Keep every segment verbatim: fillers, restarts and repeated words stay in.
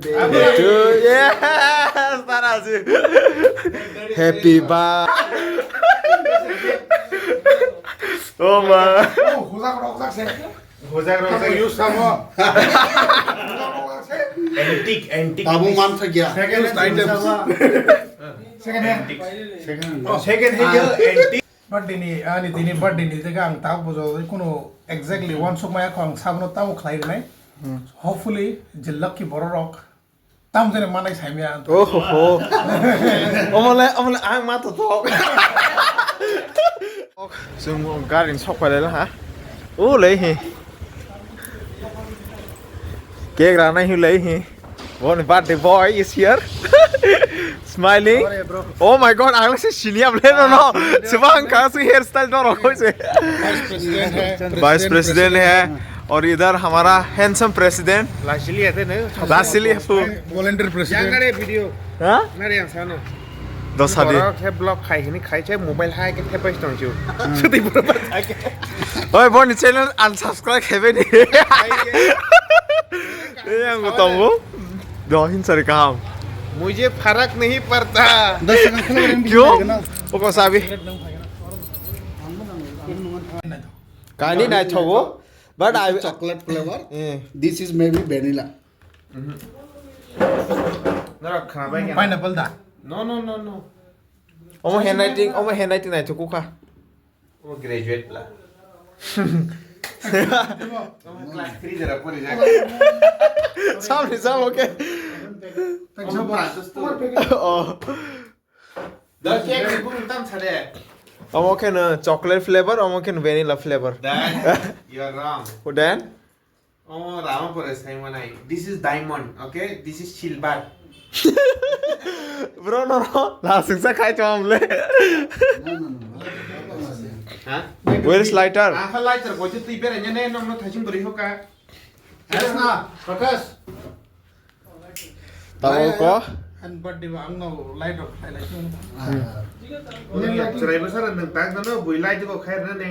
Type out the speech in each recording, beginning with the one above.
Yes, tara si. Happy birthday. Oh ma. Oh, hojak rok jak se. Hojak rok jak. Use samo. Antique, antique. Tabuk man thak ya. Second hand. Second hand. Second hand. Oh, second hand, antique. Birthday ni, ani tini birthday ni jaga ang tabuk bojo kuno exactly one suk maya ko ang sabno tabuk khlai rinai. Hopefully, je lucky borok rok. Tam jene manai saimya. Oh ho ho. Omole, omole ang ma to to. Chwng gari ni sok pailai ha. O lei hi. Cake ranai hi lei hi. One birthday boy is here. Smiling. How are you, bro? Oh my god, I was senior no no. Subang ka su hairstyle no rokoi se. Vice president hai. Vice president hai. और इधर हमारा handsome president लासिली है ना। लासिली है। Volunteer president. Yang ada video. हाँ? Nari yang sana. Dosa di. Borok khe block khai hini khai che mobile hai khe thepai tong chu. Suti borok hai khe. Oi boni channel unsubscribe khebe ni. Yang tongo. Do hin sari kaham. मुझे फर्क नहीं पड़ता। दस सेकंड खुला करेंगे, क्यों? Video ना। Oko sabi. Kani nai thogo. But I chocolate flavor. Eh. This is maybe vanilla. Norok khnabai khe. Pineapple da? No, no, no, no. Omo handwriting, omo handwriting naithok kha. Omo graduate la. Omo class three jara pori jak. Sam ni sam, okay. Omo Francis to. Oh. Da cake ni bumung tam sade. Omo khe no chocolate flavor, omo khe no vanilla flavor. Then you are wrong. Then? Omo Rama pore sai manai. This is diamond, okay? This is silver. Bro, no, no. La singsa khai chom le. Ha? Where is lighter? Ang kha lighter ko chu twi pera ne ne no no thaching bori hoka. Yes na, Prakash. Tabo ko? An birthday ba ang no light rok khai lai. Chwrai bwsara nwng tak no bui light ko khai rwna ne.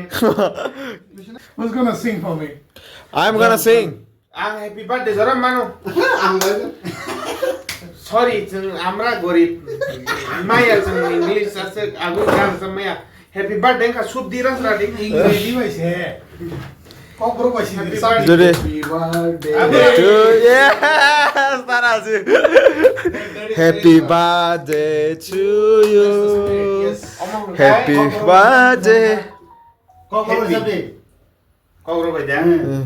Who's gonna sing for me? I'm gonna sing. Ang happy birthday jora mano. Ang bai. Sorry, chwng amra gorib. Maya chwng English aswk agun jang sa maya. Happy birthday ka sub di ras radi. English di bai se. Kok bro bai se. Happy birthday. Jodi. Happy birthday. To, yes, tara si. Happy birthday to you. Yes. Happy birthday. Kok bro bai se. Kokro bai da. Hmm.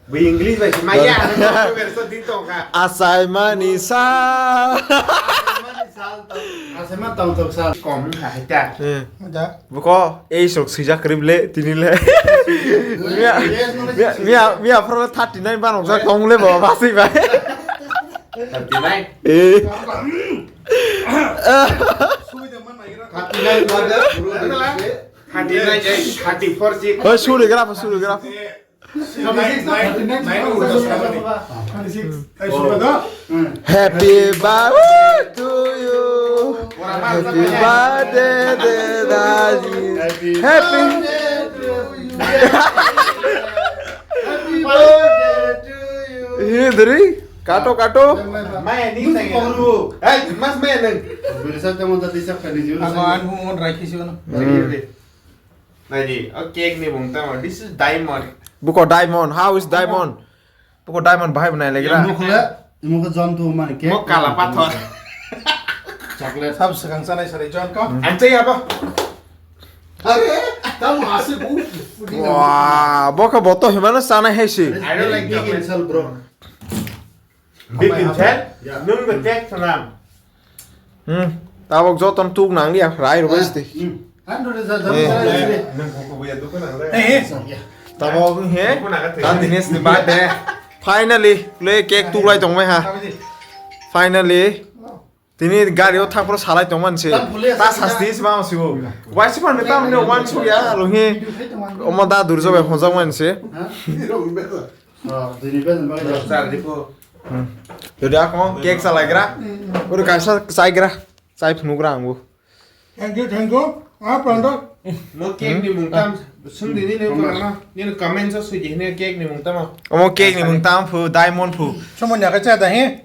Bui English bai se maya, kokro bai so din tong kha. Asai mani sal. Asai mani sal tong. Asai mani tong tong sal. Kom kha hai ta. Eh. Da. Buko, ei sok sijak rib le, tini le. Mia, mia, mia, mia, pro thirty nine ban ojak tong le bo, basi bai. Thirty nine? Eh. Thirty nine ba da, bro, thirty nine, thirty four si. Oi, suri graph, suri graph. Thirty six, thirty nine, thirty six. Happy birthday to you. Happy birthday, Daddy. Happy birthday to you. Happy birthday to you. Hidri, kato, kato. Maya ni sai. Hey, mas maya nang. Bisa teman tadi siapa ni jurus? Ako anu on rakhisi ono. Naidi, o cake ni bung tamo. This is diamond. Buko diamond. How is diamond? Buko diamond bahai bwnai legra. Imo khole, imo khe jon tu mani cake. Mo kala pathor. Chocolate. Sab swkang chanai sari jon ko. Anchai abo. Are, tamo ase bu. Wah, boka boto himano chanai hai si. I don't like big chocolate. Insult, bro. Big insult? Yeah. Nung the cake sanam. Hmm. Tabok joto tuk nang ya, rai rwbai sti. Hmm. Kan dole sa jam sa. Eh. Nung buku buya dukun ang le. Eh, eh. Tabok he. Dukun ang ka twi. Kan dinis ni birthday. Finally, le cake tuk lai tong mai ha. Finally. Tini gari o thang pro salai tong man se. Ta sasti se ma si o. Wai si pan tam ne wan su ya, ro he. Omo da dur jo bai hojak man se. Ha? Oh, dini besan bagwi. Sar di po. Hmm. Jadi aku cake salaigra. Uru kaisa saigra. Sai phnugra angu. Thank you, thank you. Ah, pronto. No cake ni mung tam, sung di ni le ko na. Ni comment sa sui di ni cake ni mung tam. Omo cake ni mung tam phu, diamond phu. Somo nya ka cha da he.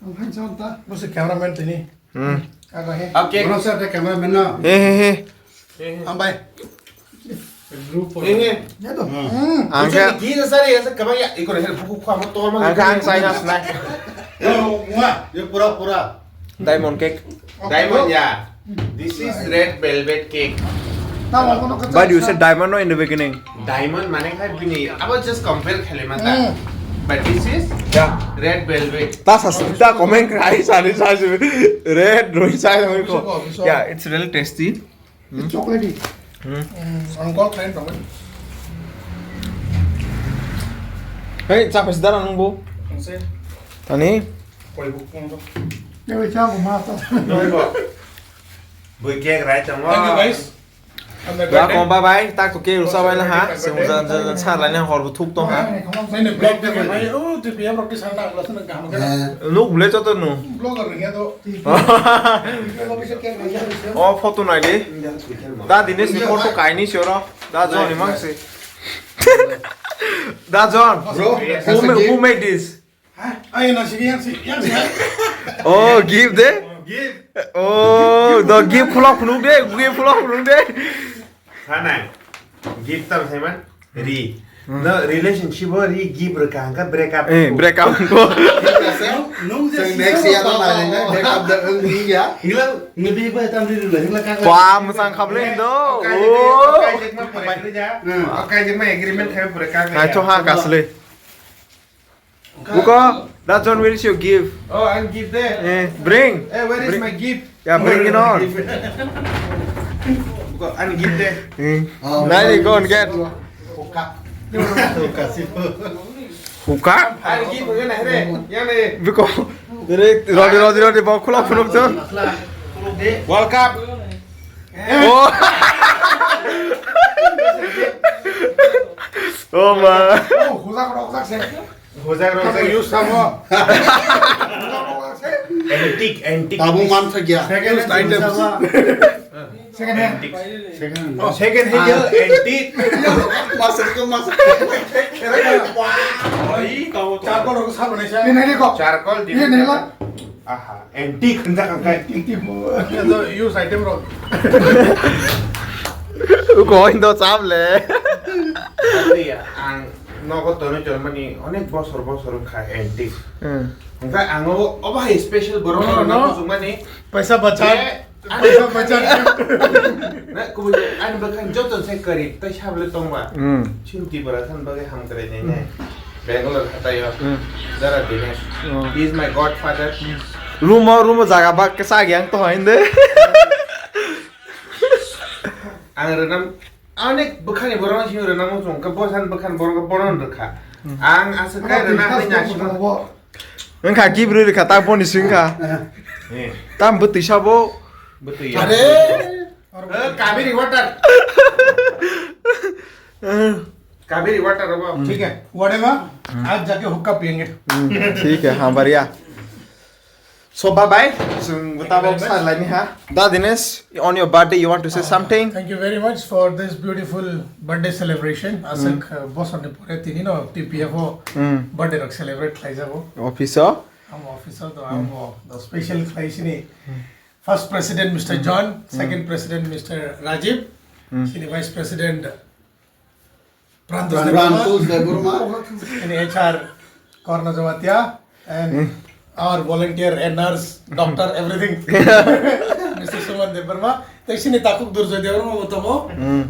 Ang han chon ta. Bo se cameraman tini. Hmm. Ka ba he. Okay. Bro sa da cameraman na. He, he, he. Ang bai. Eh, eh. Ya to. Hmm. Ang khe, Ki na sari asa kabang ya, iko na buku ko amo to ma. Ang khe ang China snai. Yo, mua, yo pura, pura. Diamond cake. Diamond, yeah. This is red velvet cake. Tamo kono kata. But you said diamond no in the beginning. Diamond mane khai bini, abo just compare khale mata. Hmm. But this is, yeah, red velvet. Ta sa ta comment khai sani sa red roi sa ko. Yeah, it's really tasty. Hmm? Chocolatey. Hmm. Mm, ang kol khlaina tongwi. Hei, chak phaisa dara nung bo. Ang se. Tani? Koi buk kong to. Ewe cha bo ma to. Noi bo. Bui cake rai tamo. Thank you, guys. Happy birthday. Welcome, bye bye. Tak to ke rusa bai la ha. Sung jan jan jan sar lai na hor bu thuk to ha. Nini vlog de bai. Oh, tu biya roti sana ulas na gam ga. Nuk bule choto nu. Vlogger ni ya to. O photo nai di. Da Dinesh ni photo kaini soro. Da John ni mang se. Da John. Bro, who ma-, who made this? Hah? Ay, na sige yan si, yan si. Oh, give de? Give. Oh, do give khulok phunuk de, give khulok phunuk de. Sana. Give tam saiman. Ri. Hmm. No, relationship o ri give rwkha hwnkha break up. Eh, break up ko. Nung je sisa next year ma ma ma ma. Break up da wng ri ya. Hingla, ngi bi ba tam ri ri hingla ka. Ba, mwsang khableng do. Kai jek ma, oh, kai jek ma pore kri ja. Hmm. Kai jek ma agreement khai pore ka. Hai to ha kasle. Buko, that one, where is your gift? Oh, ang gift de. Eh, bring. Eh, where is my gift? Yeah, bring it on. Buko, ang gift de. Hmm. Oh, now you go and get. Huka. Huka sih. Huka? Ang gift, ang gift, ang gift. Buko. Rodi, rodi, rodi, bau khulok phunuk tu. World Cup. Oh. Oh, ma. Oh, huka, huka, huka. Hojak rok. Kamu use samo. Antique, antique. Tabung man thagya. Second hand items. Second hand. Antique. Second hand. Oh, second hand, antique. Masuk ke masuk. Oi, kau charcoal rok sabo ni sa. Ini, ini kok. Charcoal di. Ini, ini lah. Aha, antique hendak angkai. Antique. Itu use item rok. Ko indo chap le. Iya, ang Nogo tonwi tonmani onek bosor bosor wngkha antique. Hmm. Hwnkhe ang obo, obo hai special borok no, no, no. Kuchukmani. Paisa bachar. Je, paisa bachar. Na, kubui, ani bwkhani joto se karib, tai sabole tongba. Hmm. Chini Tripura thani bagwi hamkrai nai nai. Hmm. Bangalore hataio. Hmm. Dara Dinesh. Oh. He is my godfather. Hmm. Rumo, rumo jaga bak sa gyang to hainde. Ang rwnam Ani bwkhani borok no simi rwna muchung khe, bwsani bwkhani borok no bono rwkha. Hmm. Ang aswk khe rwna hai nasima. Wngkha gift rwkha ta boni swngkha. Eh. Tam bwtwi sabo. Bwtwi ya. Are. Eh, Kaveri water. Eh. Kaveri water abo. Hmm. ठीक है, whatever, hmm, आज जाके हुक्का पियेंगे। Hmm, ठीक है, हाँ, बढ़िया। So, bye bye. Chwng tabok salaini ha. Da Dinesh, on your birthday, you want to say something? Thank you very much for this beautiful birthday celebration. Aswk, uh, bosorni pore tini no T P F o, hmm, birthday rok celebrate khlaijago. Office o? Amo office o to, amo the special khlaisini. Hmm. First president Mister John, hmm, second president Mister Rajiv, hmm, sini vice president Prantosh Debbarma. Prantosh Debbarma. In H R, Karna Jamatia, and, hmm, our volunteer and nurse, doctor, everything. Mister Suman Debbarma. Tei sini takhuk Durjoy Debbarma bo tongo. Hmm.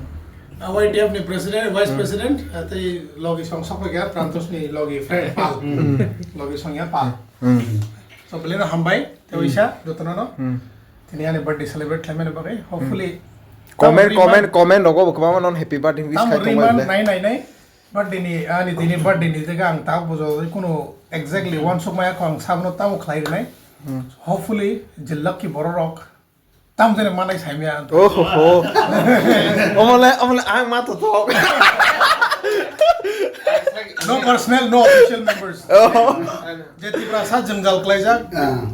Ah, Y T F ni president, vice, hmm, president, ah, tei logi song sokphaikha, Prantosh ni logi friend, pal. Hmm. Logi songya pal. Hmm. So, belai no hambai, tei, hmm, waisa, jotono no. Hmm. Tini ani birthday celebrate khlaimani bagwi, hopefully, hmm, comment, tamo comment, comment rogo bo kwbangma non happy birthday wish tamo khai tongmani rimani le. Nai, nai, nai. Birthday ni, ani tini birthday ni jaga ang tak bujo, kuno exactly, hmm, wansuk maya ko ang sabno tamo khlai rinai. Hmm. Hopefully, je lucky borok rok, tam jene manai saimya. Oh ho ho. Omole, omole, ang ma to to. No personal, no official members. Oh. Je Tiprasa jwngjal klaijak. Ah.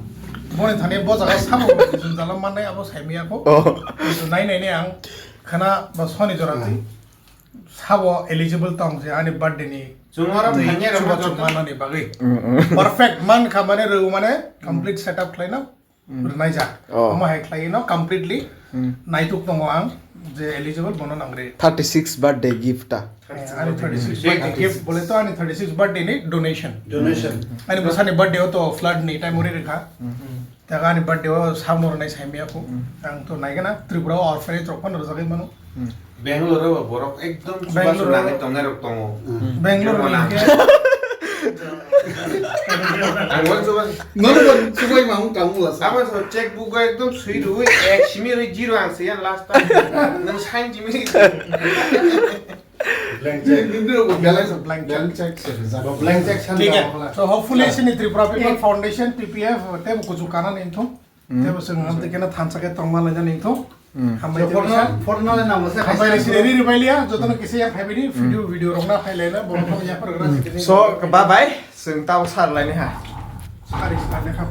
Boni thani bo jaga sabo jwngjalo mannai abo saimiyakho. Oh. Nai nai ni ang khana ba soni jora twi sabo eligible tong je ani birthday ni. Chwng oro twi thangya rok chuba no chukma nani bagwi. Mm, mm. Perfect man kha mane rw mane complete setup khlaina. Rwnai jak. Oh. Omo hai khlai no completely naituk tongo ang je eligible bono nangri. Thirty six birthday gift ta. Eh, ani thirty six birthday gift bole to ani thirty six birthday ni donation. Donation. Ani bwsani birthday o to flood ni time ori rikha. Taga ani birthday o samno rwnai saimiyakho. Ang to naigana Tripura o orphanage rok phano rwjagwi mano. Bangalore o borok ekdom chubachu nangwi tongnai rok tongo. Bangalore ni hwnkhe. Ang wal chuba. Nono bo chubai ma wng tang wasa. Abo so checkbook o ekdom swi rwi ek simi rwi zero ang swi last time. Nang sign jimi. Blank check. Blank check. Blank check. Blank check. ठीक है। So hopefully sini Tripura People Foundation, T P F, tei kuchu kanan inthum. Tebo chwng amtwi kena thansa khe tongma laina ningtho. Hambai tebo sa. Forno le namo se hambai le siri ri ri bailiya, jotono kisa ya phaibini video, video rok na phailai na borok ya phar gra sikini. So bye bye, chwng tabo sar laini ha. Sari sari kha.